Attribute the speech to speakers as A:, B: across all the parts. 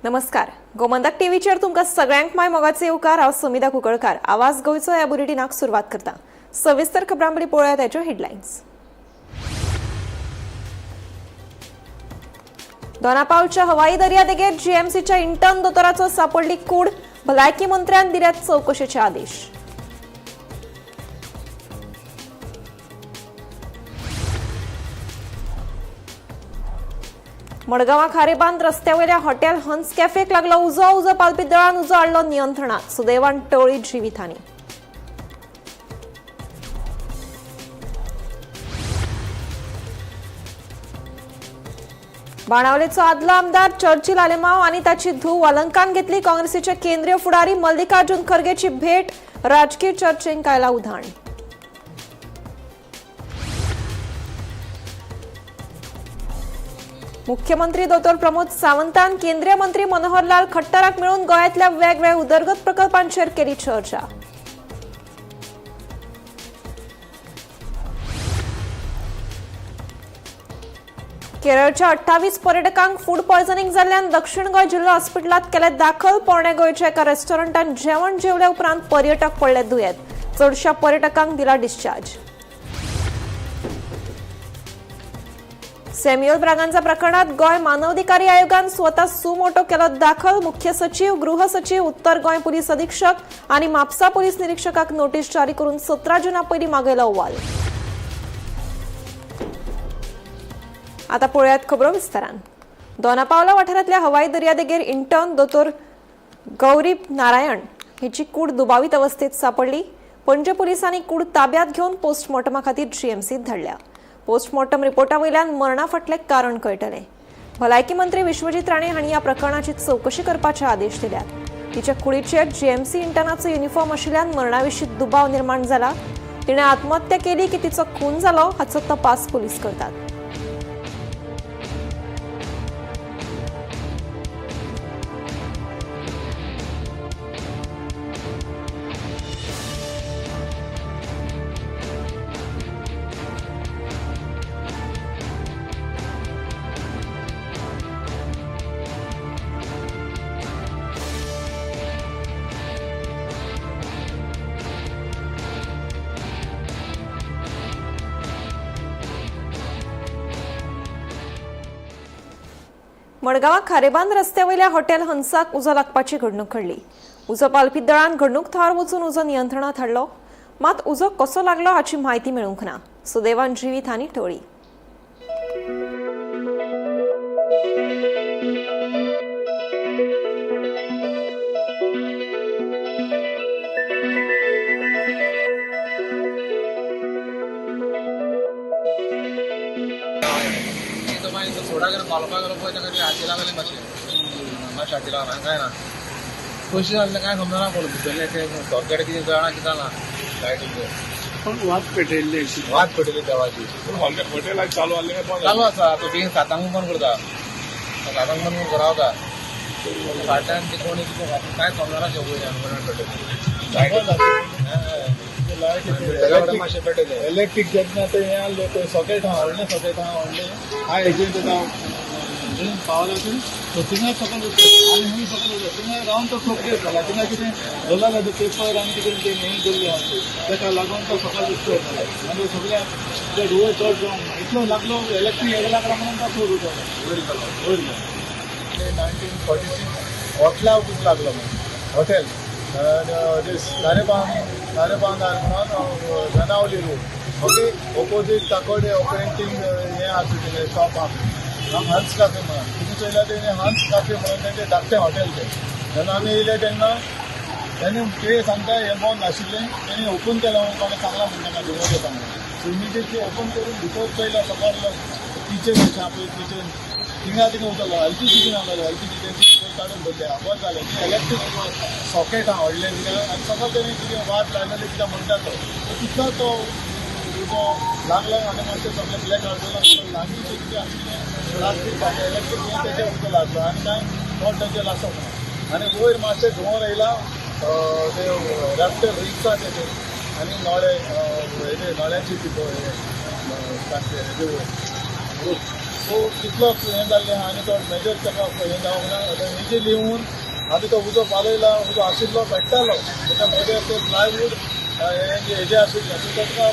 A: नमस्कार, गोमंतक टीव्हीचेर तुमकां सगळ्यांक my मोगाचे येवकार. हांव समिधा कुंकळकार. आवाज गोंयचो ह्या बुलेटिनाक सुरवात करता. सविस्तर खबरां पळोवया ताच्यो हेडलायन्स. दोनापावलच्या हवाई दर्यादेगेर जीएमसीच्या इंटर्न दोतोराचो सापडली कूड. भलायकी मंत्र्यान दिल्यात चवकशेचे आदेश. मडगांवां खारेबांद रस्त्यावयल्या हॉटेल हंस कॅफेक लागलो उजो. उजो पालपी दळान उजो हाडलो नियंत्रणात. सुदैवान टळ्ळी जिवीतहानी. बाणावलेचो आदलो आमदार चर्चिल आलेमाव आनी ताची धूव अलंकान घेतली काँग्रेसीचे केंद्रीय फुडारी मल्लिकार्जुन खरगेची भेट. राजकीय चर्चेंक आयला उधाण. मुख्यमंत्री दोतोर प्रमोद सावंतान केंद्रीय मंत्री मनोहरलाल खट्टराक मेळून गोंयांतल्या वेगवेगळ्या उदरगत प्रकल्पांचेर केली चर्चा. केरळच्या 28 पर्यटकांक फूड पॉयझनिंग जाल्ल्यान दक्षिण गोंय जिल्हो हॉस्पिटलांत केले दाखल. पोरणे गोंयच्या एका रेस्टॉरंटात जेवण जेवल्या उपरांत पर्यटक पडले दुयेंत. चडशा पर्यटकांक दिला डिस्चार्ज. सॅम्युअल ब्रागांझा प्रकरणात गोंय मानवाधिकारी आयोगान स्वतः सुमोटो केलो दाखल. मुख्य सचिव, गृह सचिव, उत्तर गोंय पोलीस अधीक्षक आणि म्हापसा पोलीस निरीक्षकाक नोटीस जारी करून 17 जूना पयलीं मागयलो अहवाल. आता पळोवयात खबरो विस्तारान. दोनापावला वाठारांतल्या हवाई दर्यादेगेर इंटर्न दोतोर गौरी नारायण हिची कूड दुबावीत अवस्थेत सापडली. पणजे पोलिसांनी कूड ताब्यात घेवन पोस्टमॉर्टमा खातीर जीएमसीत धाडल्या. पोस्टमॉर्टम रिपोर्टा वयल्यान मरणा फाटलें कारण कळटलें. भलायकी मंत्री विश्वजीत राणे हांणी ह्या प्रकरणाची चवकशी करपाचे आदेश दिल्यात. तिच्या कुडीचेर जीएमसी इंटर्नाचो युनिफॉर्म आशिल्ल्यान मरणाविशीं दुबाव निर्माण जाला. तिणें आत्महत्या केली की तिचो खून जालो हाचो तपास पुलीस करतात. मडगांवां खारेबांद रस्त्यावयल्या हॉटेल हंसाक उजो लागपाची घडणूक घडली. उजो पालपी दळान घडणूक थळार वचून उजो नियंत्रणात हाडलो. मात उजो कसो लागलो हाची म्हायती मेळूंक ना. सुदैवान जिवीतहानी टळ्ळी.
B: सोडा गेलो पालोवपाक गेलो पळय ताका हाती लागले मातशें मातशें हाती लागला काय ना कशें जालें काय समजना कोण भितरलें तें सॉकेट कितें जाणा कितें जालां लायटीचें.
C: पण वात पेटयल्ली,
B: वात पेटयल्ली देवाची.
C: पूण हॉटेल चालू आसलें?
B: चालू आसा. तो बेगीन 7 बंद करता, 7 बंद करून घरा वता. फाटल्यान ते कोणी कितें कांय समजना. तें मातशें पेटयलें.
C: इलेक्ट्रीक जेन्ना ते हें आहलें तें सॉकेट आहा व्हडलें, सॉकेट आहा व्हडलें हा हेजेर तेका पावला तो थिंगा सकयल वता आनी हूंय सकयल वता. थिंगा रावन तो ठोकले जाला. थिंगा कितें दवरला ते पेपर आनी कितें तें हें केल्लें आहा तें तेका लागून तो सकयल उठलो आनी सगळ्या ते धुंवर चड जावंक ना इतलो लागलो. इलेक्ट्रीक हें लागला म्हणून तो थोड उठलो
B: वयर गेलो.
C: वयर गेलो. 1946 हॉटेलाक लागलो म्हणून हॉटेल खारेबांदार म्हणून Benaulim road, okay, opposite Kakoda printing हें आसा तेजें शॉप आहा हंस काफे म्हणून. तुमी चोयल्यार तेणें हंस काफे म्हणून तेंचें धाकटें हॉटेल तें. जेन्ना आमी येयले तेन्ना तेणी ते सांगता हें बंद आशिल्लें, तेणी ओपन केलें म्हणून कोणें सांगलां म्हणून ताका धुंवर सांगलें. सो इमिडिएटली ओपन करून भितर चोयल्या सकयल किचन अशें आहा पळय, किचन थिंगा थिंगा उरतालो. एलपीजी बीन आहलो, एलपीजी तेंचे भितर काडून दवरले. बरें जालें. इलेक्ट्रीक सॉकेट आहा व्हडलें थिंगा आनी सकयल तेणी कितें वाट लायलेली कितें म्हणटा तो तितलो तो उजो लागलो आनी मातशें सगळें ब्लॅक आउट जालो. लागींचें कितें आशिल्लें प्लास्टीक आनी इलेक्ट्रीक हें तेजेर उजो लागलो आनी कांय चड तेजेर आसप ना. आनी वयर मातशें धुंवर येयला ते रॅफ्टर रिक्स आहा तेजे आनी नळे हेजे नळ्याची हेजे वयर. सो तितलो हें जाल्लें आहा आनी तो मेजर ताका हें जावंक ना. आतां इजिली येवन आमी तो उजो पालयला, उजो आशिल्लो पेट्टालो, ताका मेजर ते प्लायवूड हें हेजें आशिल्लें सो ताका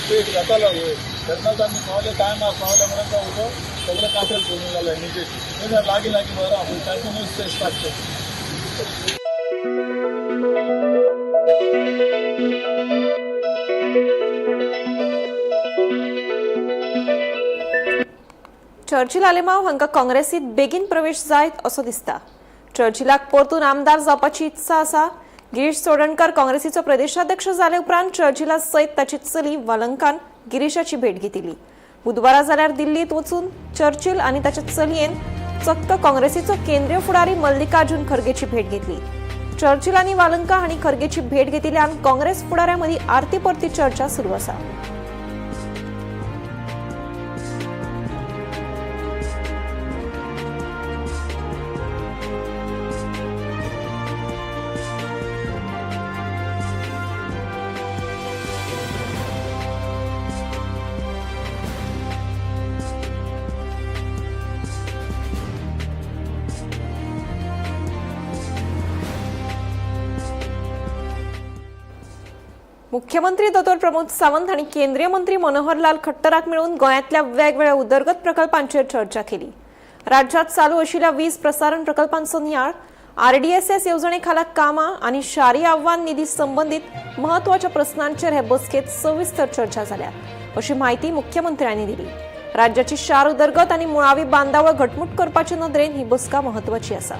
C: पेट जातालो वयर. तेन्नाच आमी पावले टायमार पावले म्हणून तो उजो सगळें काटेल करून जालो इमिजिएटली. लागीं लागीं बरो तातूंतच ते स्टार्ट.
A: चर्चिल आलेमाव हांकां काँग्रेसीत बेगीन प्रवेश जायत असो दिसता. चर्चिलाक परतून आमदार जावपाची इत्सा आसा. गिरीश चोडणकर काँग्रेसीचो प्रदेशाध्यक्ष जाले उपरांत चर्चिला सयत ताची चली वालंकान गिरीशाची भेट घेतिल्ली. बुधवारा जाल्यार दिल्लीत वचून चर्चिल आनी ताच्या चलयेन चक्क काँग्रेसीचो केंद्रीय फुडारी मल्लिकार्जुन खरगेची भेट घेतली. चर्चिल आनी वालंका हांणी खरगेची भेट घेतिल्ल्यान काँग्रेस फुडाऱ्यां मदीं आरती परती चर्चा सुरू आसा. मुख्यमंत्री दोतोर प्रमोद सावंत हांणी केंद्रीय मंत्री मनोहरलाल खट्टराक मेळून गोंयांतल्या वेगवेगळ्या उदरगत प्रकल्पांचेर चर्चा केली. राज्यात चालू आशिल्ल्या वीज प्रसारण प्रकल्पांचो नियाळ, आरडीएसएस येवजणे खाला कामां आनी शारी आव्हान निधी संबंदीत म्हत्वाच्या प्रस्नांचेर हे बसकेंत सविस्तर चर्चा जाल्या अशी म्हायती मुख्यमंत्र्यांनी दिली. राज्याची शार उदरगत आनी मुळावी बांदावळ घटमूट करपाचे नदरेन ही बसका म्हत्वाची आसा.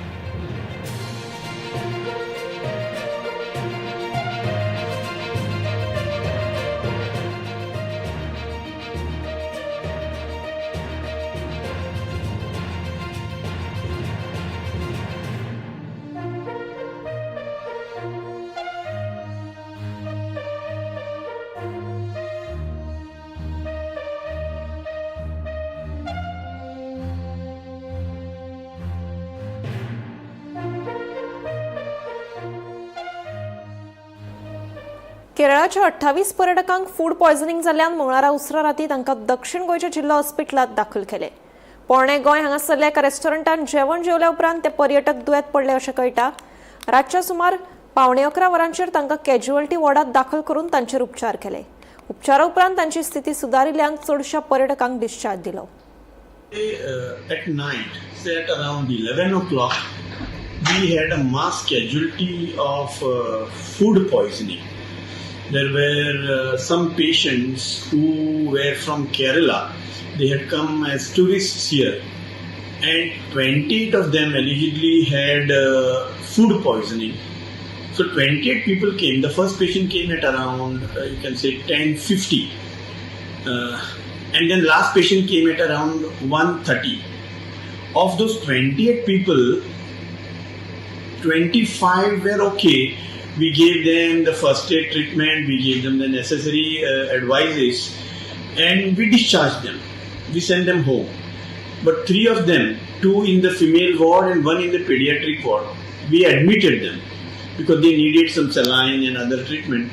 A: केरळाच्या 28 पर्यटकांक फूड पॉयझनिंग जाल्ल्यान मंगळारा उसरा राती तांकां दक्षिण गोंयच्या जिल्लो हॉस्पिटलांत दाखल केले. पोरणे गोंय हांगासरल्या एका रेस्टॉरंटान जेवण जेवल्या उपरांत ते पर्यटक दुयेंत पडले अशें कळटा. रातच्या सुमार 10:45 वरांचेर तांकां कॅज्युअल्टी वॉर्डांत दाखल करून तांचेर उपचार केले. उपचारा उपरांत तांची स्थिती सुदारिल्ल्यान चडशा पर्यटकांक डिस्चार्ज दिलो.
D: At night, say at around 11 o'clock, we had a mass casualty of food poisoning. There were some patients who were from Kerala. They had come as tourists here, and 28 of them allegedly had food poisoning. So 28 people came. The first patient came at around, you can say, 10:50. And then last patient came at around 1:30. Of those 28 people, 25 were okay. We gave them the first aid treatment, we gave them the necessary advices, and we discharged them. We sent them home. But 3 of them, 2 in the female ward and 1 in the pediatric ward, we admitted them because they needed some saline and other treatment.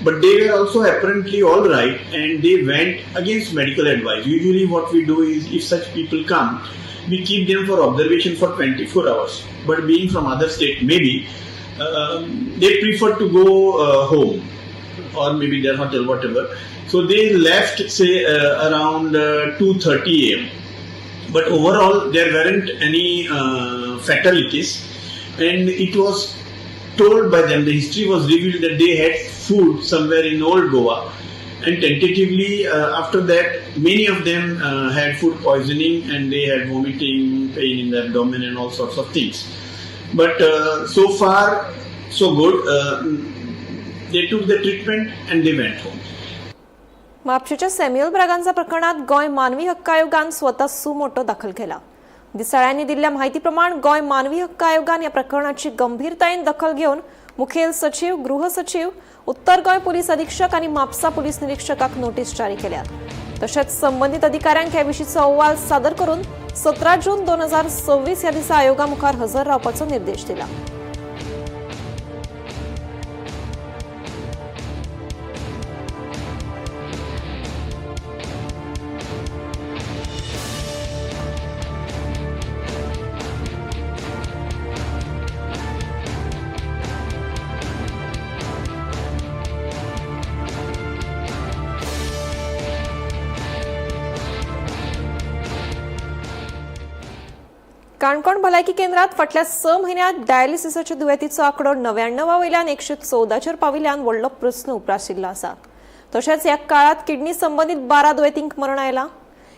D: But they were also apparently all right, and they went against medical advice. Usually what we do is, if such people come, we keep them for observation for 24 hours. But being from other state, maybe they prefer to go home or maybe their hotel, whatever. So they left, say, around 2:30 a.m. But overall, there weren't any fatalities, and it was told by them, the history was revealed that they had food somewhere in Old Goa, and tentatively after that many of them had food poisoning, and they had vomiting, pain in the abdomen and all sorts of things. But so far so good. They took the treatment and they went home.
A: म्हापशेच्या Samuel Braganza प्रकरणात गोंय मानवी हक्क आयोगान स्वता suo motu दाखल केला. दिसाळ्यांनी दिल्ल्या म्हायती प्रमाण गोंय मानवी हक्क आयोगान ह्या प्रकरणाची गंभीरतायेन दखल घेवन मुखेल सचीव, गृह सचीव, उत्तर गोंय पुलीस अधीक्षक आनी म्हापसा पुलीस निरीक्षकाक नोटीस जारी केल्या. तशेंच संबंदीत अधिकाऱ्यांक हे विशींचो अहवाल सादर करून 17 जून 2026 ह्या दिसा आयोगा मुखार हजर रावपाचो निर्देश दिला. काणकोण भलायकी केंद्रात फाटल्या 6 म्हयन्यांत डायलिसिसाच्या दुयेंतीचो आंकडो 99 वयल्यान 114चेर पाविल्ल्यान व्हडलो प्रस्न उप्राशिल्लो आसा. तशेंच ह्या काळात किडनी संबंदीत 12 दुयेंतींक मरण आयलां.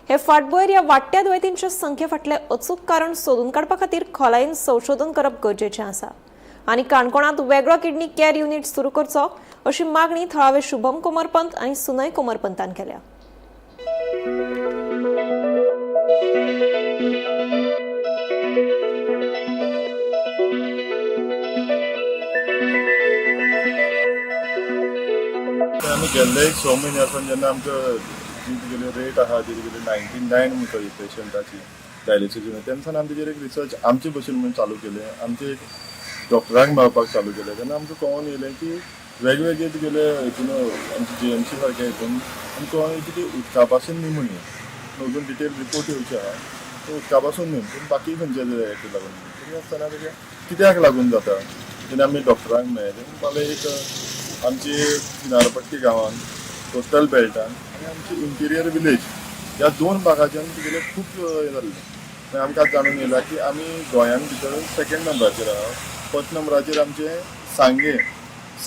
A: हे फाटभुंयेर ह्या वाडट्या दुयेंतींच्या संख्ये फाटलें अचूक कारण सोदून काडपा खातीर खोलायेन संशोधन करप गरजेचें आसा आनी काणकोणांत वेगळो किडनी केअर युनिट सुरू करचो अशी मागणी थळावे शुभम कोमरपंत आनी सुनय कोमरपंतान केल्या.
C: आमी गेल्ले 6 म्हयन्या सावन जेन्ना आमकां जी तुगेली रेट आहा ती तुगेली 99 म्हणटा पेशंटाची डायलिसीस युनीट, तेन्ना सावन आमी तेजेर एक रिसर्च आमचे भशेन म्हणून चालू केलें. आमचे एक डॉक्टरांक मेळपाक चालू केलें. तेन्ना आमकां कळोन येयलें की वेगवेगळे तुगेले हितून आमचे जीएमसी सारके हितून आमकां कळोन येयलें की ती उदका पासून न्ही म्हणून अजून डिटेल रिपोर्ट येवचे आहा. तो उदका पासून न्ही पूण बाकी खंयच्या हेका लागून तरी आसतना तेजें कित्याक लागून जाता तेन्ना आमी डॉक्टरांक मेळ्ळे. ते म्हणपाक एक आमची किनारपट्टी गांवान कोस्टल बेल्टान आनी आमची इंटिरियर विलेज ह्या 2 भागाच्यान तुगेले खूब हें जाल्लें. मागीर आमकां जाणून येयला की आमी गोंयान भितर 2nd नंबराचेर आहा. 1st नंबराचेर आमचें सांगें,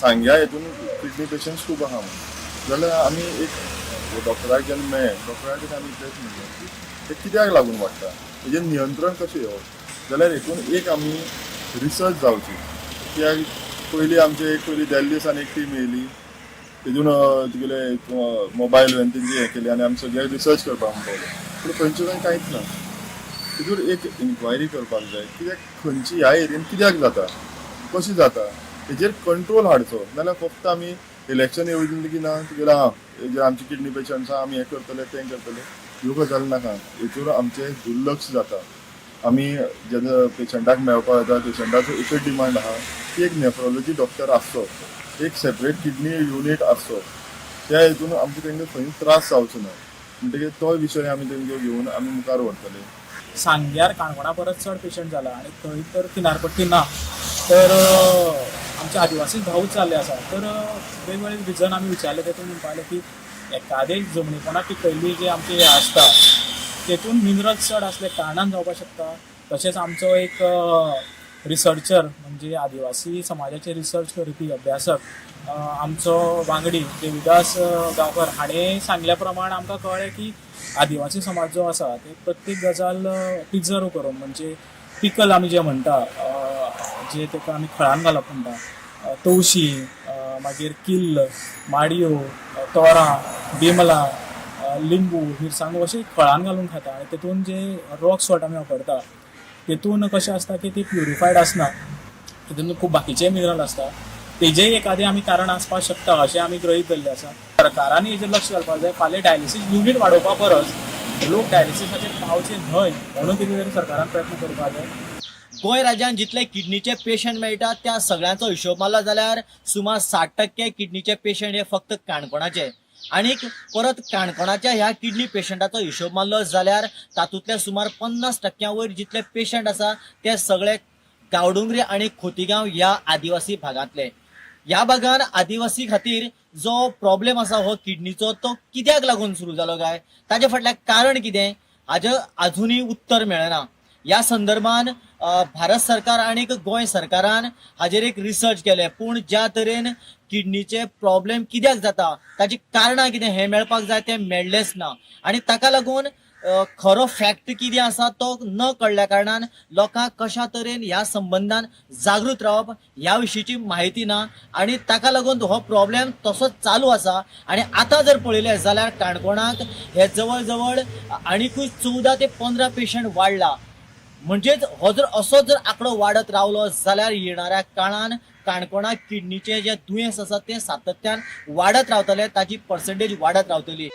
C: सांग्या हितून किडनी पेशंट्स खूब आहा म्हणून. जाल्यार आमी एक डॉक्टराक जेन्ना मेळ्ळे, डॉक्टराक आमी इतलेंच म्हणलें की तें कित्याक लागून वाडटा, तेजेर नियंत्रण कशें येवप. जाल्यार हितून एक आमी रिसर्च जावची. कित्याक पयलीं आमचे एक पयलीं दिल्ली सावन एक टीम येयली, तितून तुगेले मोबायल व्हॅन तेंची हें केली आनी आमी सगळे रिसर्च करपाक म्हण पावले. पूण खंयचे खंय कांयच ना. तितून एक इन्क्वायरी करपाक जाय कित्याक खंयची ह्या एरियेन कित्याक जाता, कशें जाता, तेजेर कंट्रोल हाडचो. नाजाल्यार फक्त आमी इलेक्शन येवजले की ना तुगेले आं हेजेर आमचे किडनी पेशंट्स आहा आमी हें करतले तें करतले, ह्यो गजाली नाका. हेतूर आमचें दुर्लक्ष जाता. आमी जेन्ना पेशंटाक मेळपाक वता, पेशंटाचो एकच डिमांड आहा की एक नेफ्रोलॉजी डॉक्टर आसचो, एक सेपरेट किडनी युनीट आसचो. त्या हितून आमकां तांकां खंय त्रास जावचो ना. म्हणटकीर तो विशय आमी तांकां घेवन आमी मुखार व्हरतले.
E: सांग्यार काणकोणा परस चड पेशंट जाला आनी थंय तर किनारपट्टी ना, तर आमचे आदिवासी भाऊच जाल्ले आसा. तर वेगवेगळे रिजन आमी विचारले, तेतून म्हणपाक की एकादे जमनीपणाक पिकयल्ली जे आमचे हे आसता तेतून मिनरल्स चड आसले कारणान जावपाक शकता. तशेंच आमचो एक रिसर्चर म्हणजे आदिवासी समाजाचे रिसर्च करपी अभ्यासक आमचो वांगडी देविदास गांवकर हाणें सांगल्या प्रमाण आमकां कळ्ळें की आदिवासी समाज जो आसा ते प्रत्येक गजाल प्रिजर्व करून, म्हणजे पिकल आमी जें म्हणटा, जे ताका आमी खळान घालप म्हणटा, तवशी, मागीर किल्ल, माडयो, तोरां, बिमलां, लिंबू, मिरसांगो अशें खळान घालून खाता. आनी तेतून जे रॉक सॉल्ट आमी वापरता तेतून कशें आसता की ती प्युरिफायड आसना, तितून खूब बाकीचे मिनरल आसता. तेजेय एखादें आमी कारण आसपाक शकता अशें आमी गृहीत धरलें आसा. सरकारान हेजेर लक्ष घालपाक जाय. फाल्यां डायलिसीस युनीट वाडोवपा परस लोक डायलिसिसाचेर पावचे न्हय म्हणून कितें तरी सरकारान प्रयत्न करपाक जाय.
F: गोंय राज्यांत जितले किडनीचे पेशंट मेळटात त्या सगळ्यांचो हिशोब मारलो जाल्यार सुमार 60% किडनीचे पेशंट हे फक्त काणकोणाचे. आनीक परत काणकोणाच्या ह्या किडनी पेशंटाचो हिशोब मारलो जाल्यार तातूंतले सुमार 50% वयर जितले पेशंट आसा ते सगळे गांवडोंगरी आनी खोतीगांव ह्या आदिवासी भागांतले. ह्या भागान आदिवासी खातीर जो प्रॉब्लेम आसा हो किडनीचो तो कित्याक लागून सुरू जालो काय, ताजे फाटल्यान कारण कितें हाजें अजुनूय उत्तर मेळना. ह्या संदर्भान भारत सरकार आनी गोंय सरकारान हाजेर एक रिसर्च केलें, पूण ज्या तरेन किडनीचे प्रॉब्लेम कित्याक जाता ताची कारणां कितें हें मेळपाक जाय तें मेळ्ळेंच ना. आनी ताका लागून खरो फॅक्ट कितें आसा तो न कळ्ळ्या कारणान लोकांक कशा तरेन ह्या संबंदान जागृत रावप ह्या विशींची म्हायती ना आनी ताका लागून हो प्रॉब्लेम तसोच चालू आसा. आनी आतां जर पळयलें जाल्यार काणकोणाक हे जवळ जवळ आनिकूय 14 ते 15 पेशंट वाडला. म्हणजेच हो जर असो जर आंकडो वाडत रावलो जाल्यार येणाऱ्या काळान काणकोणाक किडनीचें जें दुयेंस आसा तें सातत्यान वाडत रावतलें, ताची पर्संटेज वाडत रावतली.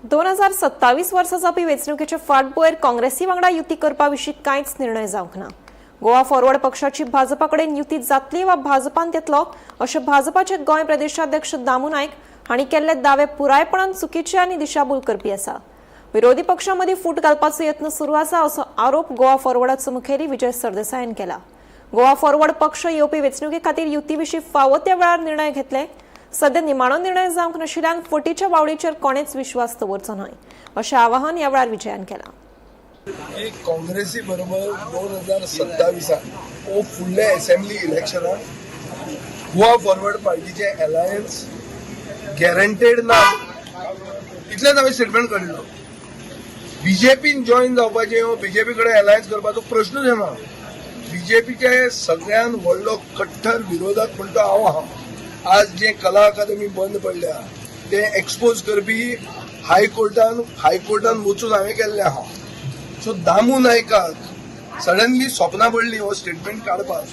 A: दोन 2027 वर्सा जावपी वेंचणुकेचे फाटभुंयेर काँग्रेसी वांगडा युती करपा विशीं कांयच निर्णय जावंक ना. गोवा फॉरवर्ड पक्षाची भाजपा कडेन युती जातली वा भाजपान येतलो अशें भाजपाचे गोंय प्रदेशाध्यक्ष दामू नायक हांणी केल्ले दावे पुरायपणान चुकीचे आनी दिशाभूल करपी आसा. विरोधी पक्षां मदीं फूट घालपाचो यत्न सुरू आसा असो आरोप गोवा फॉरवर्डाचो मुखेली विजय सरदेसायान केला. गोवा फॉरवर्ड पक्ष येवपी वेंचणुके खातीर युती विशीं फावो त्या वेळार निर्णय घेतले. सध्या निमाणो निर्णय जावंक नाशिल्ल्यान फटीच्या वावडीचेर कोणेच विश्वास दवरचो न्हय अशें आवाहन ह्या वेळार विजयान केलां.
G: की काँग्रेसी बरोबर 2027 ओ फुडल्या असेंब्ली इलेक्शनाक गोवा फॉरवर्ड पार्टीचे अलायन्स गॅरंटेड ना, इतलेंच हांवें स्टेटमेंट काडिल्लो. बीजेपीन जॉईन जावपाचें वा बीजेपी कडेन अलायन्स करपाचो प्रश्नूच येना. बीजेपीचे सगळ्यात व्हडलो कट्टर विरोधक म्हणटा हांव आहा. आज जे कला अकादमी बंद पडल्या ते एक्सपोज करपी हायकोर्टान वचून हांवें केल्लें आहा. सो दामू नायकाक सडनली स्वप्नां पडली हो स्टेटमेंट काडपाक.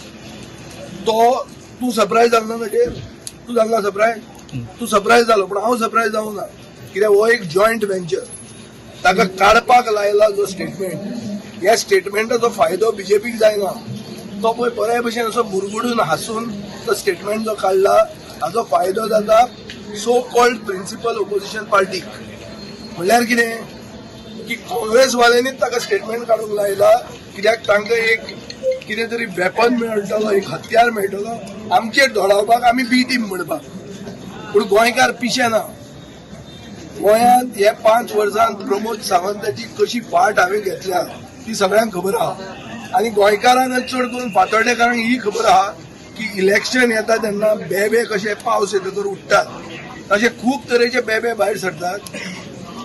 G: तो तूं सरप्रायज जालो ना ताचेर? तूं जालो ना सरप्रायज? तूं सरप्रायज जालो, पूण हांव सरप्रायज जावं ना, कित्याक हो एक जॉयंट वेंचर. ताका काडपाक लायला जो स्टेटमेंट, ह्या स्टेटमेंटाचो फायदो बीजेपीक जायना. तो पळय बऱ्या भशेन असो मुरगुडून हांसून तो स्टेटमेंट जो काडला, हाजो फायदो जाता सो कॉल्ड प्रिन्सिपल ओपोजिशन पार्टीक. म्हणल्यार कितें की काँग्रेसवाल्यांनीच ताका स्टेटमेंट काडूंक लायला, कित्याक तांकां एक कितें तरी वेपन मेळटलो, एक हत्यार मेळटलो आमचेर धोडावपाक, आमी बी टीम म्हणपाक. पूण गोंयकार पिशे ना. गोंयांत हे 5 वर्सांत प्रमोद सावंताची कशी फाट हांवें घेतल्या ती सगळ्यांक खबर आहा आनी गोंयकारांक, चड करून फातोर्डेकारांक ही खबर आहा की इलेक्शन येता तेन्ना बेबे कशे पावस येतकर उठ्ठात, तशे खूब तरेचे बेबे भायर सरतात.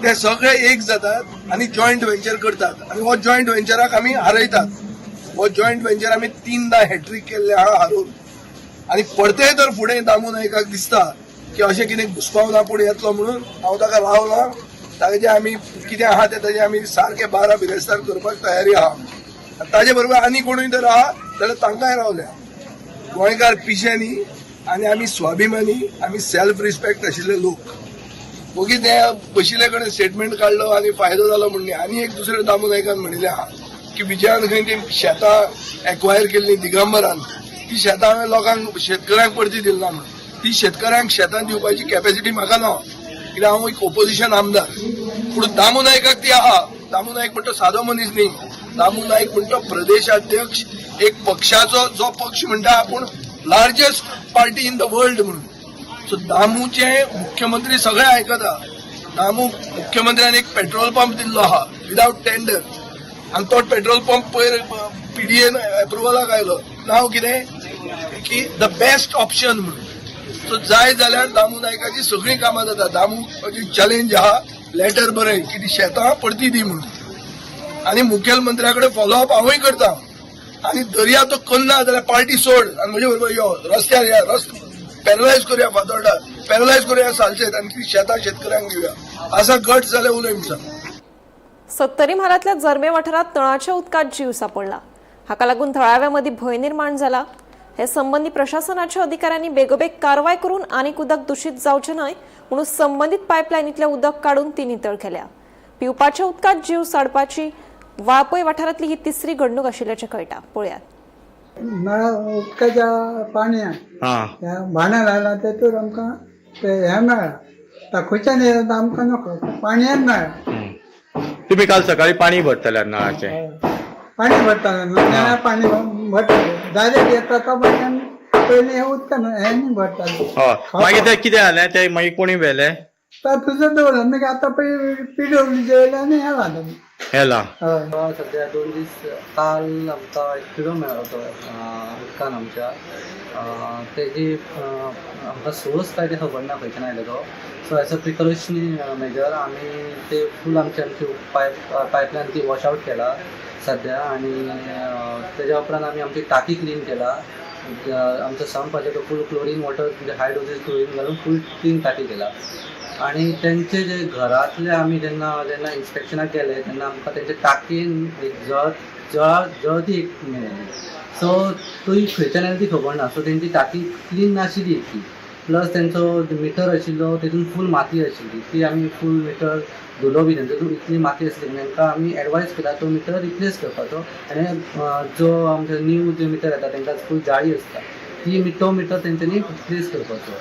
G: ते सगळे एक जातात आनी जॉयंट वेंचर करतात आनी हो जॉयंट वेंचराक आमी हारयतात. हो जॉयंट वेंचर आमी तीनदा हॅट्रीक केल्ले आहा हारोवन. आनी परतेय तर फुडें दामू नायकाक दिसता की अशें कितें घुसपावना आपूण येतलो म्हणून, हांव ताका रावना. ताजे आमी कितें आहा तें ताजें आमी सारकें 12 बिरेस्तार करपाक तयारी आहा. आनी ताजे बरोबर आनी कोणूय जर आहा जाल्यार तांकांय रावल्या. गोंयकार पिशे न्ही आनी आमी स्वाभिमानी, आमी सेल्फ रिस्पेक्ट आशिल्ले लोक. ओगी ते बशिल्ले कडेन स्टेटमेंट काडलो आनी फायदो जालो म्हण न्ही. आनी एक दुसरे दामू नायकान म्हणिल्लें आहा की विजयान खंय ती शेतां एक्वायर केल्ली दिगंबरान, ती शेतां हांवें लोकांक, शेतकऱ्यांक परती दिली ना म्हणून. ती शेतकऱ्यांक शेतां दिवपाची कॅपॅसिटी म्हाका ना, कित्याक हांव एक ओपोजिशन आमदार. पूण दामू नायकाक ती आहा. दामू नायक म्हणटा सादो मनीस न्ही. दामू नायक म्हणटा प्रदेशाध्यक्ष एक पक्षाचो, जो पक्ष म्हणटा आपूण largest party in the world म्हणून. सो दामूचे मुख्यमंत्री सगळे आयकता. दामू मुख्यमंत्र्यान एक पेट्रोल पंप दिल्लो आहा विदावट टेंडर आनी तो पेट्रोल पंप पयर पीडीएन एप्रुवलाक आयलो. नांव कितें की the best option म्हणून. सो जाय जाल्यार दामू नायकाची सगळीं कामां जाता. दामू चॅलेंज आहा, लेटर बरय की ती शेतां परती दी म्हणून आनी मुखेलमंत्र्या कडेन फॉलोअप हांवूय करता. आनी दर्या तो करना जाल्यार पार्टी सोड आनी म्हजे बरोबर यो, रस्त्यार या, रस्तो पॅरलायज करूया, फातोर्डा पॅरलायज करूया, सालसेत आनी ती शेतां शेतकऱ्यांक दिवया. असा गट जाल्यार उलय म्हणटा.
A: सत्तरी म्हालांतल्या जर्मे वाठारांत नळाच्या उदकांत जीव सापडला. हाका लागून थळाव्या मदीं भंय निर्माण जाला. हे संबंदी प्रशासनाच्या अधिकाऱ्यांनी बेगोबेग कारवाय करून आनीक उदक दुशीत जावचें न्हय म्हणून संबंदीत पायपलायनींतलें उदक काडून ती नितळ केल्या. पिवपाच्या उदकांत जीव साडपाची वाळपय वाठारांतली ही तिसरी घडणूक आशिल्ल्याचें कळटा. पळयात.
H: नळा उदकाच्या पाणयान ह्या भाणां घाला, तेतूर आमकां ते हें मेळ्ळां. खंयच्यान येता आमकां नको, पाणयान मेळ्ळां.
I: तुम्ही काल सकाळी पाणी भरतल्यात नळाचें?
H: पाणी भरताले न्हू, नळा पाणी भरताले. डायरेक्ट येता तो पाणी आमी पयलीं हें उदकान हें न्ही भरताले.
I: हय, मागीर ते कितें जालें? ते मागीर कोणी व्हेले?
H: तर तुजं दवरलं मागीर आतां पळय पीडब्ल्यूचे येयले आनी हें घालून.
I: हेला?
H: हय.
J: सध्या 2 दीस, काल आमकां एक किडो मेळ्ळो तो उदकान आमच्या. तेजी आमकां सोर्स काय ते खबर ना खंयच्यान आयलो तो. So as a precautionary measure आमी ते फूल आमचे आमची पायपलायन ती वॉश आवट केला सध्या आनी तेज्या उपरांत आमी आमची टाकी क्लीन केला. आमचो संप आसा तो फूल क्लोरीन वॉटर, म्हणजे हाय डोजीज क्लोरीन घालून फूल क्लीन टाकी केला. आणि तेंचे जे घरांतले आमी जेन्ना जेन्ना इन्स्पेक्शनाक गेले तेन्ना आमकां तेंच्या टाकयेन एक जळ जळा जळती एक मेळ्ळी. सो ती खंयच्यान आयली ती खबर ना. सो तेंची टाकी क्लीन नाशिल्ली इतकी. प्लस तेंचो मिटर आशिल्लो तेतून फूल माती आशिल्ली. ती आमी फूल मिटर धुलो बी तेंचो, इतली माती आसली. तांकां आमी एडवायज केला तो मिटर रिप्लेस करपाचो आनी जो आमचो न्यू जे मिटर येता तेंकां फूल जाळी आसता ती, तो मिटर तेंच्यांनी रिप्लेस करपाचो.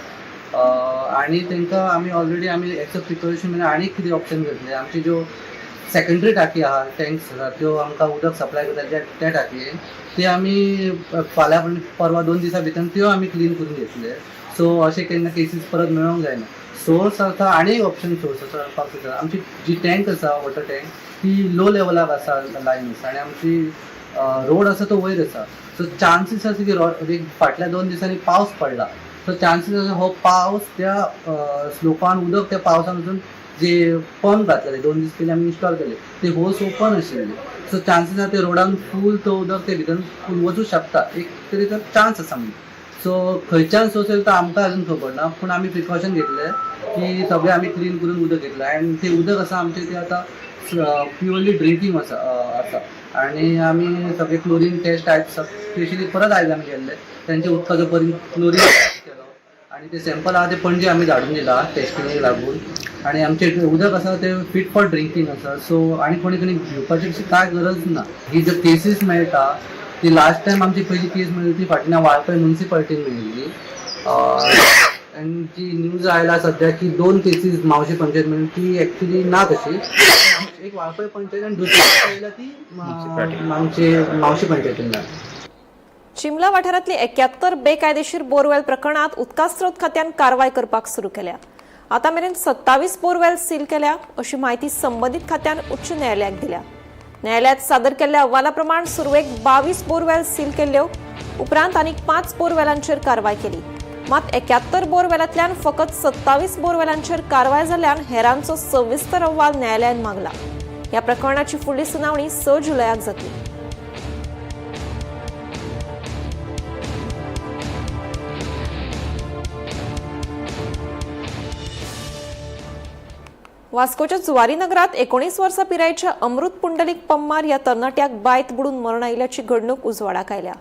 J: आनी तांकां आमी ऑलरेडी आमी एज अ प्रिकॉशन म्हणजे आनीक कितें ऑप्शन घेतले, आमची ज्यो सेकंडरी टाकी आहा, टँक्स आसा, त्यो आमकां उदक सप्लाय करता त्या टाकयेन ते आमी फाल्यां परवा 2 दिसां भितर त्यो आमी क्लीन करून घेतले. सो अशें केन्ना केसीस परत मेळोंक जायना. सोर्स आसा, आनी एक ऑप्शन सोर्स आसा करपाक. आमची जी टँक आसा, वॉटर टँक, ती लो लेवलाक आसा, लायन आसा, आनी आमची रोड आसा तो वयर आसा. सो चान्सीस आसा की एक फाटल्या 2 दिसांनी पावस पडला, सो चान्सीस आसा हो पावस त्या स्लोपान उदक त्या पावसान वचून जे पंप घातलेले 2 दीस पयलीं आमी इन्स्टॉल केले ते होस ओपन आशिल्ले. सो चान्सीस आसा ते रोडान फूल तो उदक ते भितर फूल वचूं शकता, एक तरेचो चान्स आसा म्हणून. सो खंयच्यान सोर्स येयला तो आमकां अजून खबर ना, पूण आमी प्रिकॉशन घेतले की सगळें आमी क्लीन करून उदक घेतलें. आनी तें उदक आसा आमचें तें आतां प्युअरली ड्रिंकींग आसा आसा. आनी आमी सगळे क्लोरीन टेस्ट आयज स्पेशली परत आयज आमी केल्ले, तेंच्या उदकाचो परत क्लोरीन टेस्ट केलो आनी ते सॅम्पल आहा ते पणजे आमी धाडून दिला टेस्टिंगेक लागून. आनी आमचें उदक आसा तें फिट फॉर ड्रिंकींग आसा. सो आनी कोणी कोणी भिवपाची अशी कांय गरज ना. ही ज्यो केसीस मेळटा ती लास्ट टायम आमची पयली केस मेळ्ळी ती फाटल्यान वाळपय मुन्सिपालिटीन मेळिल्ली. आनी जी न्यूज आयला सद्या की 2 केसीस मावशी पंचायत मेळ्ळी, ती एक्चुली ना तशी. एक वाळपय पंचायत आनी दुसरी आयला ती आमचे मावशी पंचायतीन मेळ्ळी.
A: चिमला वाठारांतली 71 बेकायदेशीर बोरवेल प्रकरणात उदका स्रोत खात्यान कारवाय करपाक सुरू केल्या. आतां मेरेन 27 बोरवेल सील केल्या अशी म्हायती संबंदीत खात्यान उच्च न्यायालयाक दिल्या. न्यायालयात सादर केल्ल्या अहवाला प्रमाण सुरवेक 22 बोरवेल सील केल्ल्यो, उपरांत आनीक 5 बोरवेलांचेर कारवाय केली. मात 71 बोरवेलांतल्यान फकत 27 बोरवेलांचेर कारवाय जाल्ल्यान हेरांचो सविस्तर अहवाल न्यायालयान मागला. ह्या प्रकरणाची फुडली सुनावणी 6 जुलयाक जातली. वास्कोच्या जुवारी नगरात 19 वर्सां पिरायेच्या अमृत पुंडलीक पम्मार ह्या तरणाट्याक बांयत बुडून मरण आयिल्ल्याची घडणूक उजवाडाक आयल्या.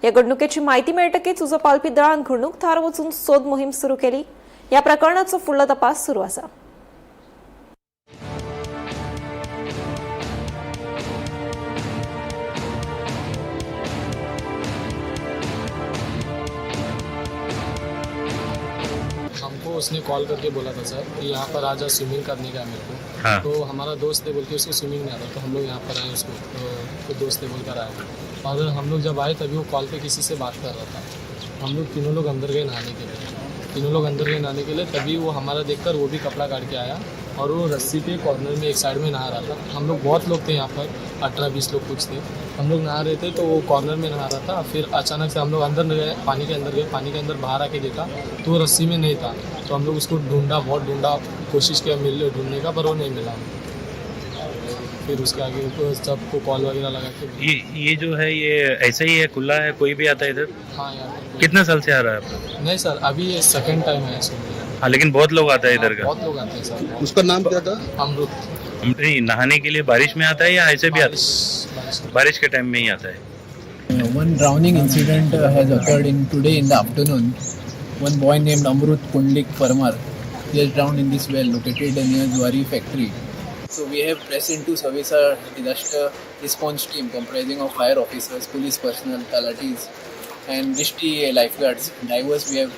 A: ह्या घडणुकेची म्हायती मेळटकीच उजो पालपी दळान घडणूक थळार वचून सोद मोहीम सुरू केली. ह्या प्रकरणाचो फुडलो तपास सुरू आसा.
K: हमको उसने कॉल करके बोला था सर कि यहाँ पर आजा, स्विमिंग करने का है मेरे को।
I: हाँ।
K: तो हमारा दोस्त है बोल के उसको स्विमिंग नहीं आता, तो हम लोग यहाँ पर आए, उसको तो दोस्त है बोलकर आए। और हम लोग जब आए तभी वो कॉल पे किसी से बात कर रहा था। हम लोग तीनों लोग अंदर गए नहाने के लिए, तीनों लोग अंदर गए नहाने के लिए, तभी वो हमारा देखकर वो भी कपड़ा काट के आया और वो रस्सी पे कॉर्नर में एक साइड में नहा रहा था। हम लोग बहुत लोग थे यहाँ पर, 18-20 लोग कुछ थे। हम लोग नहा रहे थे तो वो कॉर्नर में नहा रहा था। फिर अचानक से हम लोग अंदर गए, पानी के अंदर गए, पानी के अंदर बाहर आके देखा तो वो रस्सी में नहीं था। तो हम लोग उसको ढूंढा, बहुत ढूंढा, कोशिश किया मिल ढूंढने का, पर वो नहीं मिला। फिर उसके आगे सबको कॉल वगैरह लगा के
L: ये जो है ये ऐसा ही है, खुला है, कोई भी आता है इधर?
K: हाँ, यहाँ पर।
L: कितने साल से आ रहा है आपको?
K: नहीं सर, अभी ये सेकंड टाइम है इसमें।
L: हाँ, लेकिन बहुत लोग आता है इधर का।
K: बहुत लोग आते हैं सर।
C: उसका नाम क्या था?
K: अमृत।
L: नहीं, नहाने के लिए बारिश में आता है या ऐसे भी आता
K: बारिश
L: है? बारिश के टाइम में ही आता है।
M: One drowning incident has occurred in today in the afternoon. One boy named Amrut Pundlik Parmar, he has drowned in this well located near Zuari factory. So we have pressed into service a disaster response team comprising of fire officers, police personnel, talatis, and district lifeguards, divers. We have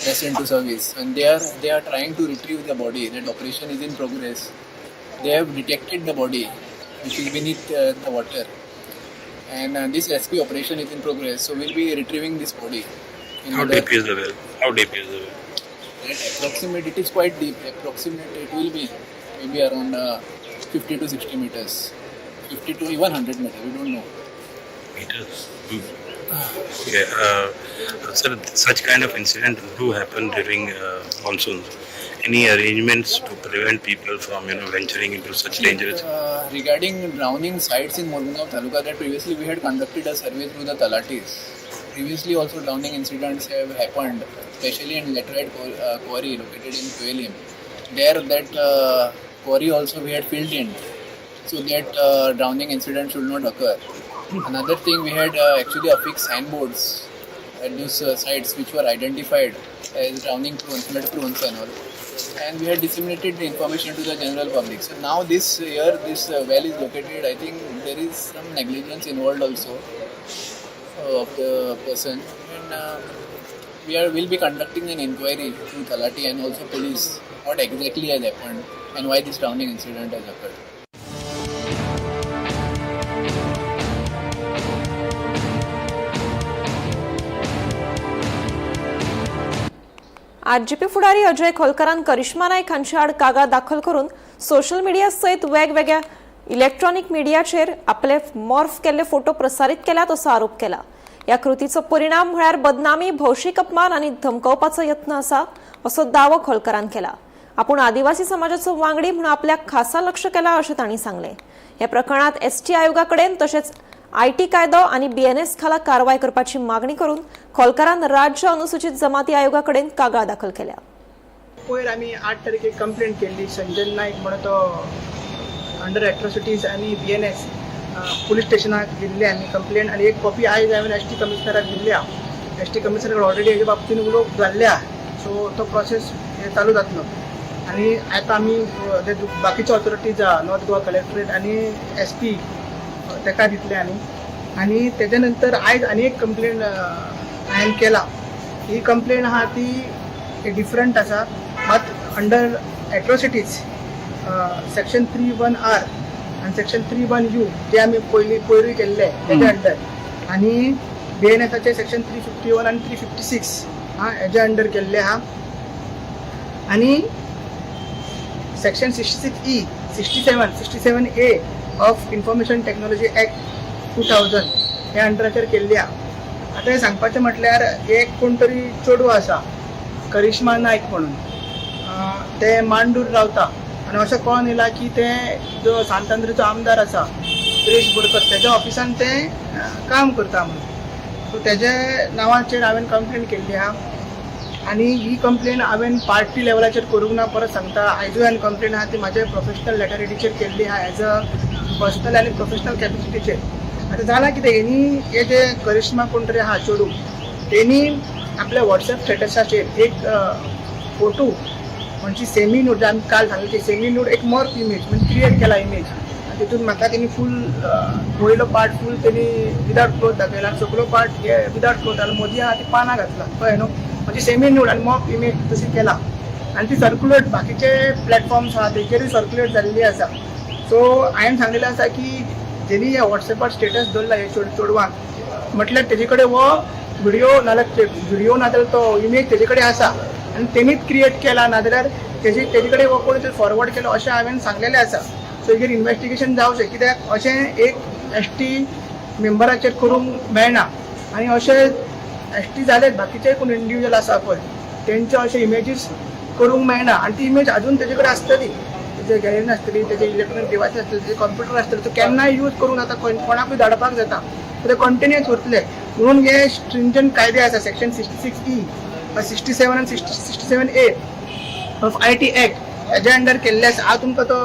M: pressed into service, and they are trying to retrieve the body. That operation is in progress. They have detected the body, which is beneath the water, and this rescue operation is in progress. So we'll be retrieving this body. In
L: How
M: order-
L: deep is the well? How deep is the well?
M: That approximate, it is quite deep. Approximate, it will be maybe around 50 to 60 meters, 50 to even 100 meters. We don't know.
L: Meters. Okay, sir, such kind of incident do happen during monsoons. Any arrangements to prevent people from, venturing into such dangerous?
M: Regarding drowning sites in Mormugao Taluka, that previously we had conducted a survey through the talatis. Previously also drowning incidents have happened, especially in laterite quarry located in Kuelim. There that quarry also we had filled in, so that drowning incident should not occur. Another thing, we had actually affixed signboards at those sites which were identified as drowning prone, flood prone and all, and we had disseminated the information to the general public. So now this year, this well is located. I think there is some negligence involved also of the person, and we are will be conducting an inquiry through Talati and also police what exactly has happened and why this drowning incident has occurred.
A: RGP फुडारी अजय खोलकारान करिश्मा नायक हांचे आड कागाळ दाखल करून social media सयत वेगवेगळ्या electronic मिडियाचेर आपले मॉर्फ केल्ले फोटो प्रसारीत केल्यात असो आरोप केला. ह्या कृतीचो परिणाम म्हळ्यार बदनामी, भौशीक अपमान आनी धमकावपाचो यत्न आसा असो दावो खोलकारान केला. आपूण आदिवासी समाजाचो वांगडी म्हणून आपल्याक खासा लक्ष केला अशें तांणी सांगलें. ह्या प्रकरणात एसटी आयोगा कडेन तशेंच IT कायदो आनी बीएनएस खाला कारवाय करपाची मागणी करून खोलकारान राज्य अनुसूचित जमाती आयोगा कडेन कागाळ दाखल केल्या.
N: पयर आमी 8 तारखेक कंप्लेंट केल्ली संजय नायक म्हणून तो अंडर एट्रोसिटीज आनी बीएनएस पुलीस स्टेशनाक दिल्ली आमी कंप्लेंट आनी एक कॉपी आयज हांवें एस टी कमिशनराक दिल्ली आहा. एस टी कमिशनर ऑलरेडी हेजे बाबतीन उलोवप जाल्लें आहा, सो तो प्रोसेस चालू जातलो. आनी आतां आमी जे बाकीचे ऑथॉरिटीज आहा नॉर्थ गोवा कलेक्टरेट आनी एस पी ताका दितले. आनी आनी तेच्या नंतर आयज आनी एक कंप्लेन हांवें केला. ही कंप्लेन आहा ती डिफरंट आसा, मात अंडर एट्रोसिटीज सेक्शन 3(1)(r) आनी सेक्शन 3(1)(u) जे आमी पयरूय केल्ले तेच्या अंडर, आनी बीएनएसाचे सेक्शन 351 आनी 356 आं हेज्या अंडर केल्ले आहा. आनी section 66E, 67, 67A of information technology act 2000 ह्या अंडराचेर केल्ली आहा. आतां हें सांगपाचें म्हटल्यार एक कोण तरी चेडूं आसा करिश्मा नायक म्हणून, तें मांडूर रावता आनी अशें कळोन येयलां की तें जो सांत आंद्रेचो आमदार आसा सुरेश बोरकर तेज्या ऑफिसान तें काम करता म्हणून. सो तेजे नांवाचेर हांवें कंप्लेन केल्ली आहा. आनी ही कंप्लेन हांवें पार्टी लेवलाचेर करूंक ना, परत सांगता आयजूय हांवें कंप्लेन आहा ती म्हाजे प्रोफेशनल लेटरिटीचेर केल्ली आहा, एज अ पर्सनल आनी प्रोफेशनल कॅपेसिटीचेर. आतां जालां कितें, हेणी हे जे करिश्मा कोण तरी आहा चेडूं, तेणी आपल्या वॉट्सएप स्टेटसाचेर एक फोटो म्हणजे सेमी न्यूड, आमी काल सांगलें की सेमी न्यूड एक मॉर्फ इमेज म्हणजे क्रिएट केला इमेज, आनी तितून म्हाका तेणी फूल वयलो पार्ट फूल तेणी विदाउट क्लोथ दाखयला आनी सकलो पार्ट हे विदाउट क्लोथ आनी मदीं आहा ती पानां घातला, कळ्ळें न्हू. म्हणजे सेमी न्यूड आनी मॉर्फ इमेज तशी केला आनी ती सर्कुलेट बाकीचे प्लॅटफॉर्म्स आहा तेचेरूय सर्कुलेट जाल्ली आसा. सो हांवें सांगलेलें आसा की जेणी ह्या वॉट्सएपार स्टेटस दवरला हे चेडवान, म्हटल्यार तेजे कडेन हो व्हिडियो नाजाल्यार व्हिडियो नाजाल्यार तो इमेज तेजे कडेन आसा आनी तेणीच क्रिएट केला, नाजाल्यार तेजे कडेन हो कोणी तरी फॉरवर्ड केलो अशें हांवें सांगलेलें आसा. सो हेजेर इन्वेस्टिगेशन जावचें, कित्याक अशें एक एस टी मेंबराचेर करूंक मेळना. आनी अशें एस टी जाले बाकीचे कोण इंडिविज्युअल आसा पळय तेंचे अशे इमेजीस करूंक मेळना आनी ती इमेज आजून तेजे कडेन आसतली, तेजे गॅलरीन आसतली, तेजे इलेक्ट्रॉनीक डिवायस आसतले, तेजे कॉम्प्युटर आसतले, तो केन्नाय यूज करूंक जाता, कोणाकूय धाडपाक जाता, ते कंटिन्युअस उरतले. म्हणून हे स्ट्रिंजंट कायदे आसा सेक्शन 66E, 67 आनी 67A of IT act हेज्या अंडर केल्ले आसा. हांव तुमकां तो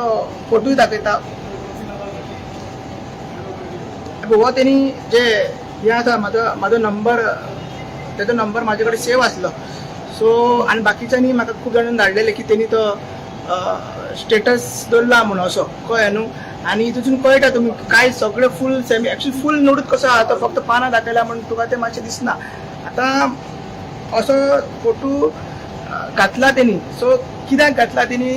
N: फोटोय दाखयता. हो तेणी जे हें आसा म्हाजो नंबर, तेजो नंबर म्हाजे कडेन सेव आसलो. सो आनी बाकीच्यांनी म्हाका खूब जाणांनी धाडलेले की तेणी तो स्टेटस दवरला म्हणून असो, कळ्ळें न्हू. आनी तितून कळटा तुमी काय सगळें फूल सेमी एक्चुअली फूल न्यूडूच कसो आहा, तो फक्त पानां दाखयला म्हूण तुका तें मातशें दिसना. आतां असो फोटो घातला तेणी, सो कित्याक घातला तेणी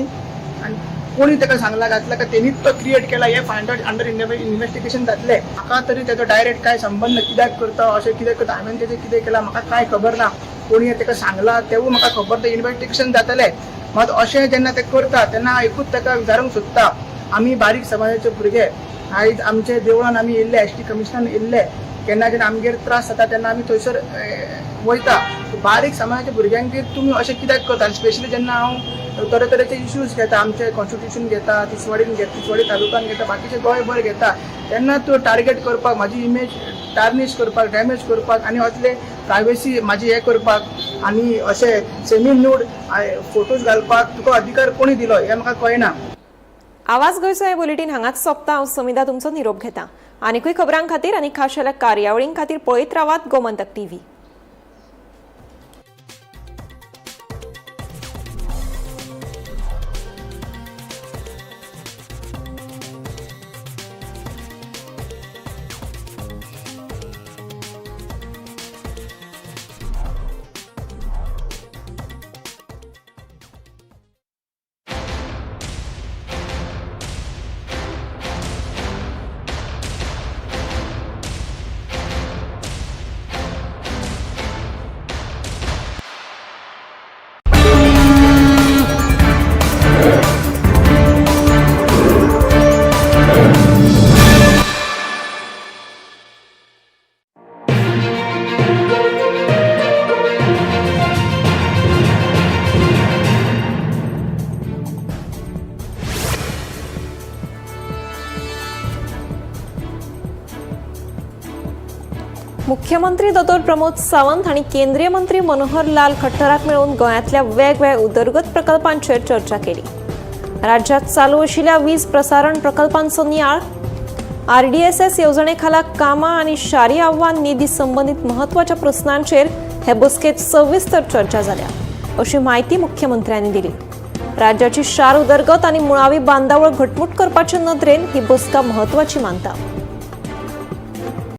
N: आनी कोणी ताका सांगला घातला काय तेणीच तो क्रिएट केला हें फायंड आवट अंडर इन्वेस्टिगेशन जातलें. म्हाका तरी तेजो डायरेक्ट कांय संबंद ना, कित्याक करता अशें कित्याक करता, हांवें तेजें कितें केलां म्हाका कांय खबर ना, कोणी ताका सांगलां तेवूय म्हाका खबर ना, इन्वेस्टिगेशन जातलें. मात अशें जेन्ना ते करता तेन्ना एकूच ताका विचारूंक सोदता, आमी बारीक समाजाचे भुरगे, आयज आमचे देवळान आमी येयल्ले, एस टी कमिशनान येयल्ले, केन्ना जेन्ना आमगेर त्रास जाता तेन्ना आमी थंयसर वयता. बारीक समाजाच्या भुरग्यांगेर तुमी अशें कित्याक करता? आनी स्पेशली जेन्ना हांव तरेतरेचे इश्यूज घेता, आमचे कॉन्स्टिट्यूशन घेता, तिसवाडीन घेता, तिसवाडी तालुक्यान घेता, बाकीचे गोंयभर घेता, तेन्ना तूं टार्गेट करपाक, म्हाजी इमेज टार्निश करपाक, डॅमेज करपाक आनी असले प्रायवेसी म्हाजी हें करपाक आनी अशे सेमी न्यूड फोटोज घालपाक तुका अधिकार कोणी दिलो हें म्हाका कळना.
A: आवाज गोंयचो हे बुलेटीन हांगाच सोंपता. हांव समिधा तुमचो निरोप घेता. आनीकूय खबरां खातीर आनी खाशेल्या कार्यावळीं खातीर पळयत रावात गोमंतक टीव्ही. मुख्यमंत्री दोतोर प्रमोद सावंत हांणी केंद्रीय मंत्री मनोहर लाल खट्टराक मेळून गोंयांतल्या वेगवेगळ्या उदरगत प्रकल्पांचेर चर्चा केली. राज्यात चालू आशिल्ल्या वीज प्रसारण प्रकल्पांचो नियाळ, आरडीएसएस येवजणे खाला कामां आनी शारी आव्हान निधी संबंदीत म्हत्वाच्या प्रस्नांचेर हे बसकेत सविस्तर चर्चा जाल्या, अशी म्हायती मुख्यमंत्र्यांनी दिली. राज्याची शार उदरगत आनी मुळावी बांदावळ घटमूट करपाचे नदरेन ही बसका म्हत्वाची मानता.